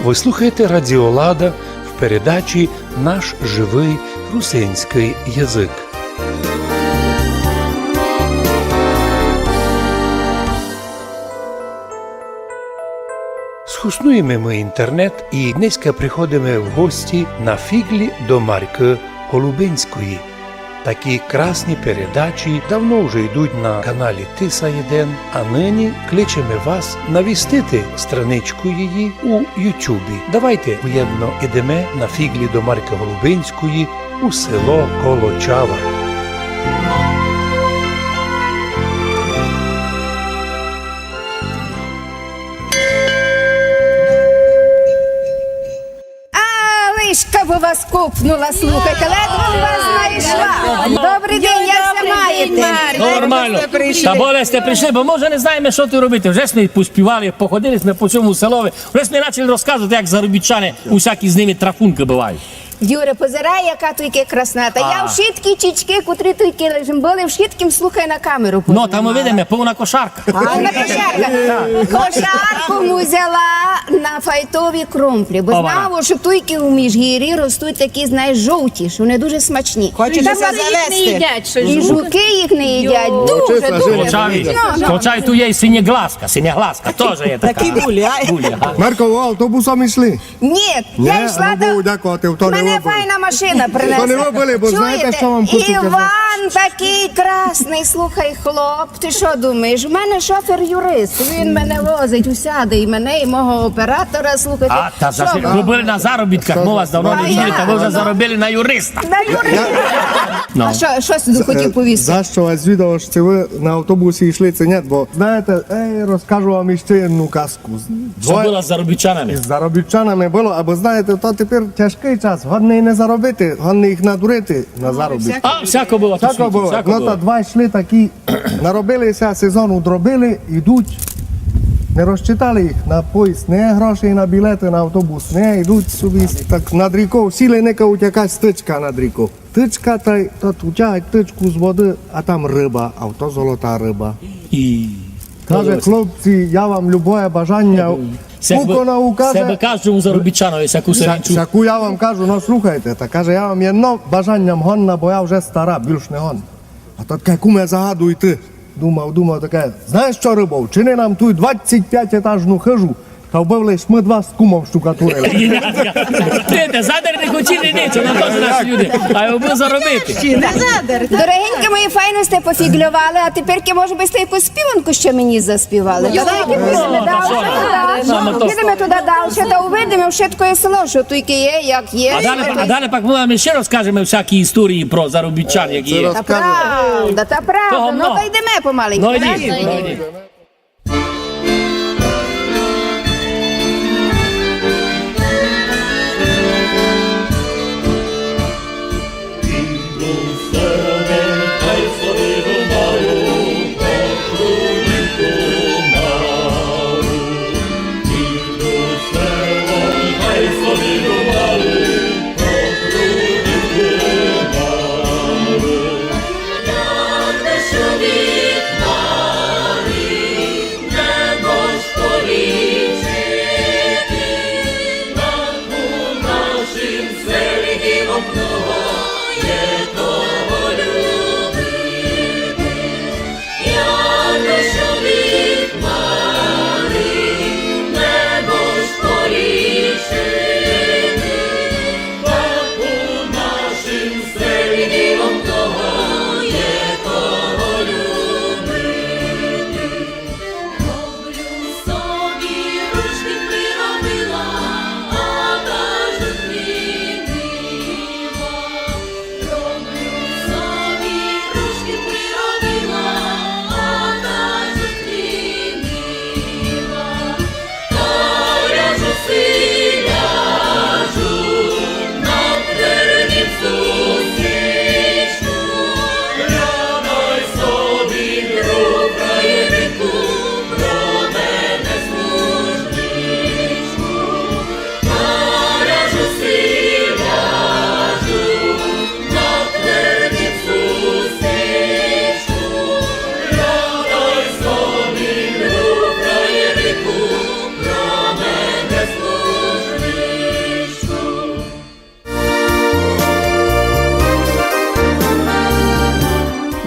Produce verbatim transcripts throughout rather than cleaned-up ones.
Вы слухаєте Радіо Лада в передачі «Наш живый русинськый язык». Схоснуєме мы інтернет і днеська приходиме в гості на фіґлі до Марькы Голубинської. Такі красні передачі давно вже йдуть на каналі Тиса єден, а нині кличеме вас навістити страничку її у Ютубі. Давайте уєдно ідеме на фіґлі до Марькы Голубинської у село Колочава. А, лишка бы вас копнула, слухайте, ледве вас знайшла. Добрый день, як ся маєте? Нормално. Та бо сьте пришли, бо мы вже не знаєме, што туй робити. Вже сьме поспівали, походили сьме по сьому селови. Вже сьме начали розказовати, як заробітчане, усякі з ними трафункы бывають. Юре, позирай, яка туйкы краснота. Я вшыткі чічкы, котрі туйкы лиш были, вшыткым, слухай, на камеру познимала. Но, там мы видиме, повна кошарка. Повна кошарка. Кошарку му взяла на файтові кромплі, бо знала, што туйкы у Міжгірї ростуть такі, знаєш, жовті, што они дуже смачні. Хочете завести? І жукы їх не їдять. Дуже, дуже. Хоча й туй є й синєглазка, синєглазка, тоже є така. Такі булі, ай. Булі, ага. Марко, вы автобусом йшли? Ні, я йшла до... Богу дякувати, то не вы были. Мене файна машина принесла. То не вы были, бо знаєте, што вам хочу казати? Іван такый красный, слухай, хлоп, ты што думаєш? У мене шофер юрист, він мене возить усяды, і мене, і мого оператора, слухайте. А, та за што вы были на заробітках, мы вас давно не виділи, та вы вже заробили на юриста. На юриста. А што, што сьте хотіли повісти? За што вас звідав, што вы на автобусі йшли, ци ні? Бо, знаєте, ей, розкажу вам іщи єдну казку. Што было з заробітчанами? З заробітчанами было, або, знаєте, то тепер тяжкый час, годно і не заробити, годно їх надурити на заробітку. А, всяко было, всяко было. Но, та два йшли такі, наробили ся, сезон удробили, ідуть, не розчитали їх на поїзд, не грошей на білеты, на автобус, не, ідуть собі так над ріков, сіли, никавуть, якась тычка над ріков. Тычка, тай тот утягать тычку з воды, а там рыба, а то золота рыба. І каже: «Хлопці, я вам любоє бажаня уконав, каже. Се бы каждому заробітчанови сяку серенчу. Сяку я вам кажу, но слухайте, та каже, я вам єдно бажаня годна, бо я вже стара, більш не годна». А тот каже: «Куме, загадуй ты». Думав, думав, та каже: «Знаєш што, рыбо, вчини нам туй двадцять пять етажну хыжу, та вбы лиш мы два з кумом штукатурили». Ти, та задар не хотіли ничого, но то ж наші люди. А вбы заробити. Дорогенькі мої, файно сьте пофіґльовали, а тепер, може бы сьте якусь співанку ще мені заспівали? Та давайте підеме дальше, підеме туды дальше, та увидиме, што туй є село, што туйкы є, як є. А далі, а далі пак мы вам іщи розкажеме всякі історії про заробітчан, які є. Та правда, та правда. Но, та йдеме помаленьку. Но, йдіть, но, йдіть.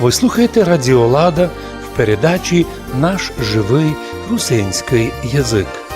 Вы слухаєте Радіо Лада в передачі «Наш живый русинськый язык».